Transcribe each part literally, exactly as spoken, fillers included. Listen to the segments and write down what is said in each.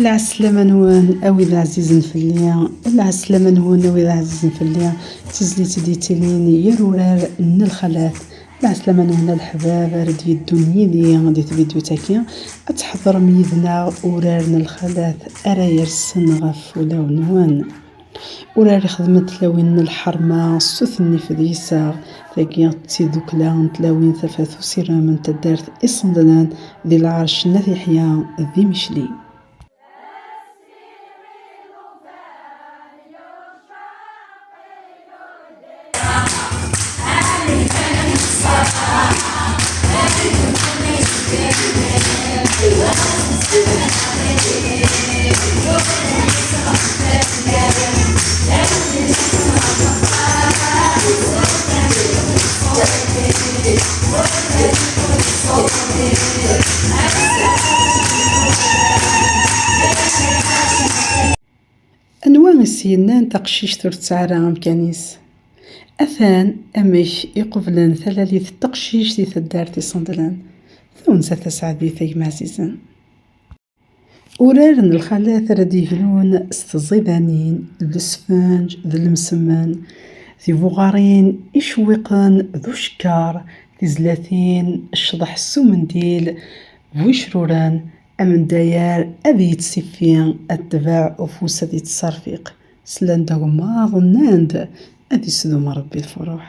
Lɛeslama-nwen, a wid ɛzizen fell-i, lɛeslama-nwen, a wid ɛzizen fell-i, d tizlit i d-yettilin yir urar n lxalat. Lɛeslama-nwen a leḥbab ara d-yeddun yid-i di tvidyut-agi, ad tḥeḍrem yid-neɣ urar n lxalat ara yersen ɣef wulawen-nwen. Urar ixedmen tlawin n lḥerma s sut n yifed yiseɣ, tagi d tidukla n tlawin Tafat Usirem n taddart Iṣendlen di lɛerc n At Yeḥya di Micli. Anwa i s-yennan taqcict ur tesɛi ara amkan-is? Atan amek i qublen talalit n teqcict di taddart Iṣendlen. Tawenza taseɛdit, a gma ɛzizen. Urar n lxalat ara d-yeglun s tẓidanin, d lesfenǧ, d lemsemmen, tibuɣarin icewwiqen d ucekkar, tizlatin ccḍeḥ s umendil bu icruren, amendayer ad yettsiffi, atbaɛ ufus ad yettserfiq. Slan-d agemmaḍ, nnan-d: "Ad isdum Ṛebbi lfuṛuḥ."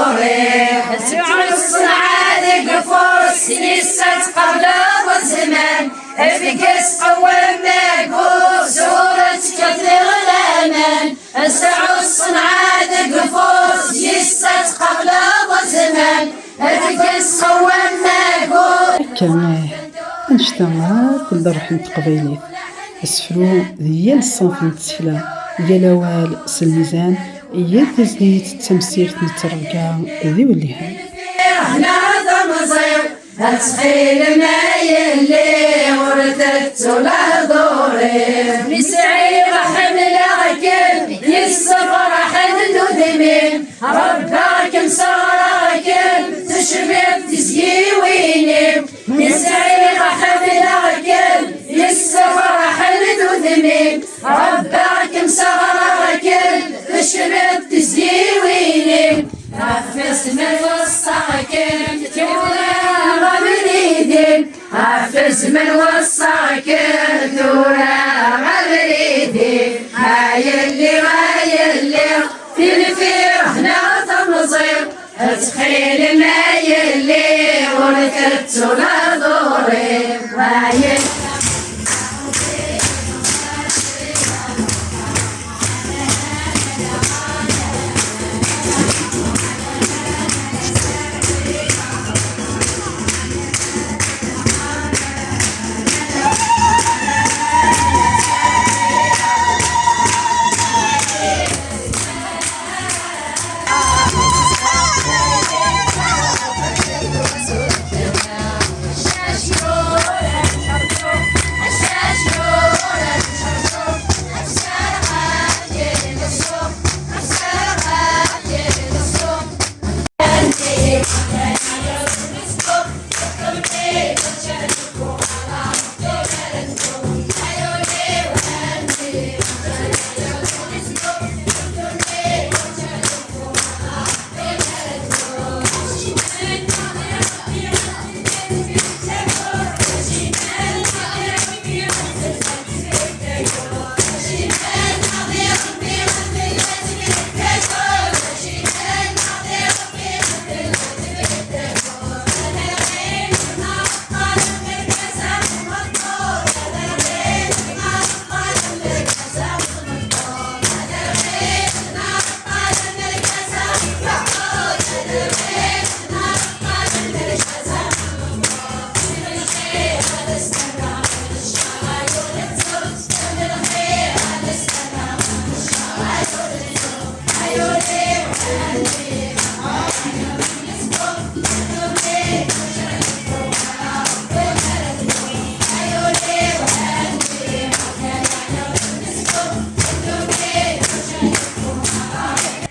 Tesɛu ṣṣenɛa deg ufus, yis-s ad tqableḍ zzman. Efk-as qwem agus, ur ttkafiɣ laman. Tesɛu ṣṣenɛa deg ufus, yis-s ad tqableḍ zzman. Efk-as qwem agus. Akka, eh, annect-a akk d ṛṛuḥ n teqbaylit. Asefru d yal ṣṣenf n tsekla, yal awal s lmizan, yal tazlit d tamsirt n ttrebga d iwellihen. Neɣ tamẓi, ad txilem a yelli, ur tettu lehdur-iw. Mi sɛiɣ ḥemmleɣ-kem, yessefraḥen udem-im. Rebbaɣ-kem, sseɣreɣ-kem, tecbiḍ tizyiwin-im. Mi sɛiɣ ḥemmleɣ-kem, yessefraḥen udem-im. Rebbaɣ-kem, sseɣreɣ-kem, tecbiḍ tizyiwin-im. Ɣef zzman weṣṣaɣ-kem, tura abrid-im. Ɣef zzman weṣṣaɣ-kem, tura abrid-im. A yelli, a yelli, tinfireɣ neɣ temẓi. Ttxil-m a yelli, ur tettu lehdur-iw. A yelli.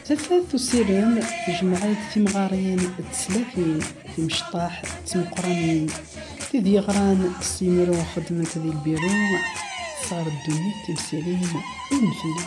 Tafat usirem tejmeɛ-d timɣarin d teslatin, timecṭaḥ d tmeqqranin, tid yeɣran s yimru xeddment di lbiru, tesɛer ddunit timsirin ur nfelli.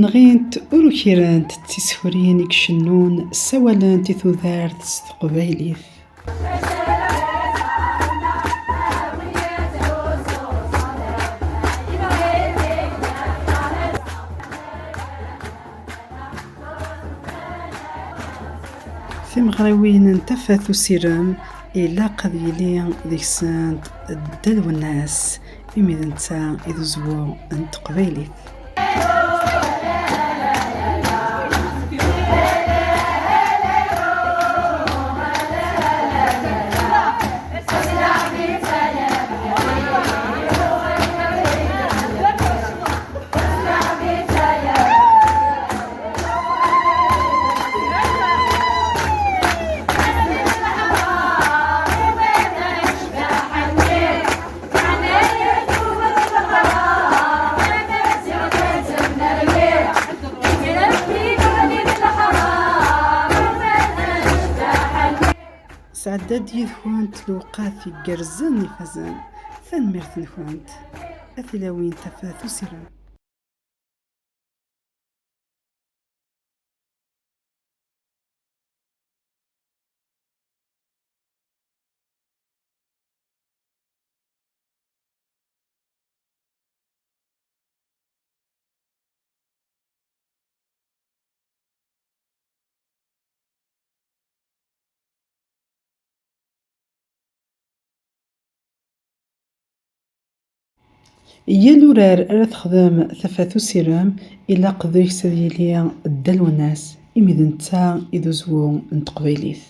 Nɣint ur ukirent d tiskurin i icennun, ssawalent i tudert s teqbaylit. Timeɣriwin n Tafat Usirem ilaq ad yili deg-sent Dda Lwennas, imi d netta i d uzwu n teqbaylit. Sɛedda-d yid-kent lewqat igerrzen ifazen. Tanemmirt-nkent. A tilawin Tafat Usirem. Yal urar ara texdem Tafat Usirem, ilaq deg-s ad yili Dda Lwennas, imi d netta i d uzwu n teqbaylit.